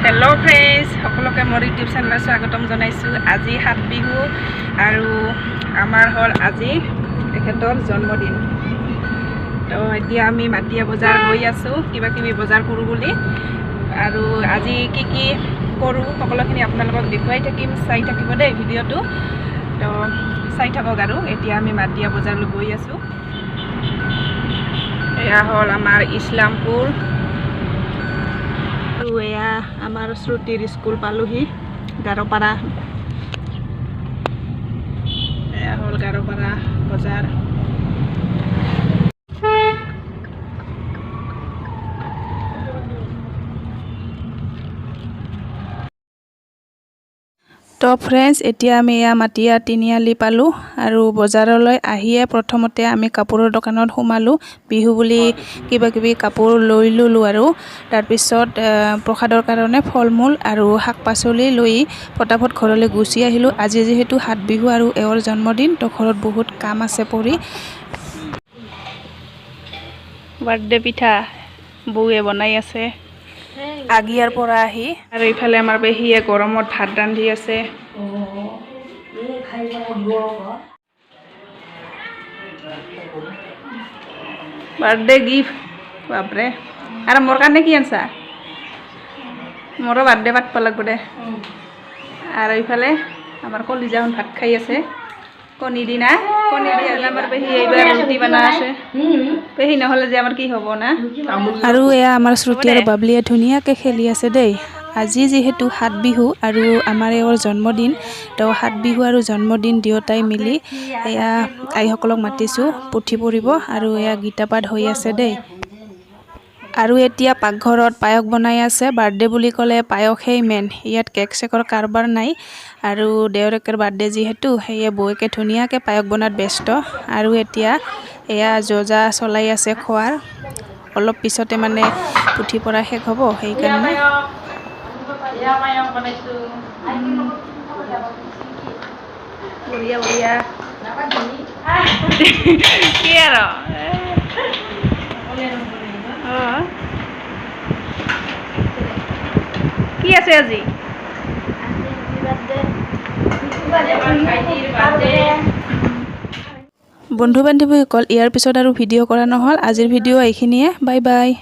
Hello' friends, সকলোকে মোৰ YouTube চেনেলত স্বাগতম জনাইছোঁ। আজি সাত বিহু আৰু আমাৰ হ'ল আজি তেখেতৰ জন্মদিন। তো এতিয়া আমি মাটিয়া বজাৰ গৈ আছোঁ, কিবা কিবি বজাৰ কৰোঁ বুলি। আৰু আজি কি কি কৰোঁ সকলোখিনি আপোনালোকক দেখুৱাই থাকিম, চাই থাকিব দেই ভিডিঅ'টো। তো চাই থাকক। আৰু এতিয়া আমি মাটিয়া বজাৰলৈ গৈ আছোঁ। এয়া হ'ল আমাৰ ইছলামপুৰ আৰু এয়া আমাৰ শ্ৰুতিৰ স্কুল পালোহি, গাৰোপাৰা। এয়া হ'ল গাৰোপাৰা বজাৰ। তো ফ্ৰেণ্ডছ, এতিয়া আমি এয়া মাটিয়া তিনিআলি পালোঁ আৰু বজাৰলৈ আহিয়ে প্ৰথমতে আমি কাপোৰৰ দোকানত সোমালোঁ। বিহু বুলি কিবা কিবি কাপোৰ লৈ ল'লোঁ আৰু তাৰপিছত প্ৰসাদৰ কাৰণে ফল মূল আৰু শাক পাচলি লৈ ফটাফট ঘৰলৈ গুচি আহিলোঁ। আজি যিহেতু সাত বিহু আৰু এওঁৰ জন্মদিন, তো ঘৰত বহুত কাম আছে পৰি। বাৰ্থডে পিঠা বৌয়ে বনাই আছে আগিয়াৰ পৰা আহি। আৰু ইফালে আমাৰ পেহীয়ে গৰমত ভাত ৰান্ধি আছে। বাৰ্থডে গিফ্ট, বাপৰে। আৰু মোৰ কাৰণে কি আনছা? মোৰো বাৰ্থডে পাতব লাগব দে। আৰু ইফালে আমাৰ কলিজাখন ভাত খাই আছে কণী দি না, কণী দি। আৰু আমাৰ পেহী এইবাৰ ৰুটি বনাই আছে। পেহী নহ'লে যে আমাৰ কি হ'ব না। আৰু এয়া আমাৰ শ্ৰুতি আৰু বাবলিয়ে ধুনীয়াকৈ খেলি আছে দেই। আজি যিহেতু সাত বিহু আৰু আমাৰ এওঁৰ জন্মদিন, তো সাত বিহু আৰু জন্মদিন দুয়োটাই মিলি এয়া আইসকলক মাতিছোঁ পুথি পঢ়িব আৰু এয়া গীতা পাঠ হৈ আছে দেই। আৰু এতিয়া পাকঘৰত পায়স বনাই আছে। বাৰ্থডে বুলি ক'লে পায়সেই মেইন, ইয়াত কেক চেকৰ কাৰবাৰ নাই। আৰু দেওৰেকৰ বাৰ্থডে যিহেতু, সেয়ে বৌয়েকে ধুনীয়াকৈ পায়স বনোৱাত ব্যস্ত। আৰু এতিয়া এয়া যো-জা চলাই আছে খোৱাৰ। অলপ পিছতে মানে পুথি পঢ়া শেষ হ'ব, সেইকাৰণে। বঢ়িয়া বঢ়িয়া। কি আৰু, অঁ, কি আছে আজি? বন্ধু বান্ধৱীসকল, ইয়াৰ পিছত আৰু ভিডিঅ' কৰা নহ'ল। আজিৰ ভিডিঅ' এইখিনিয়ে। Bye bye.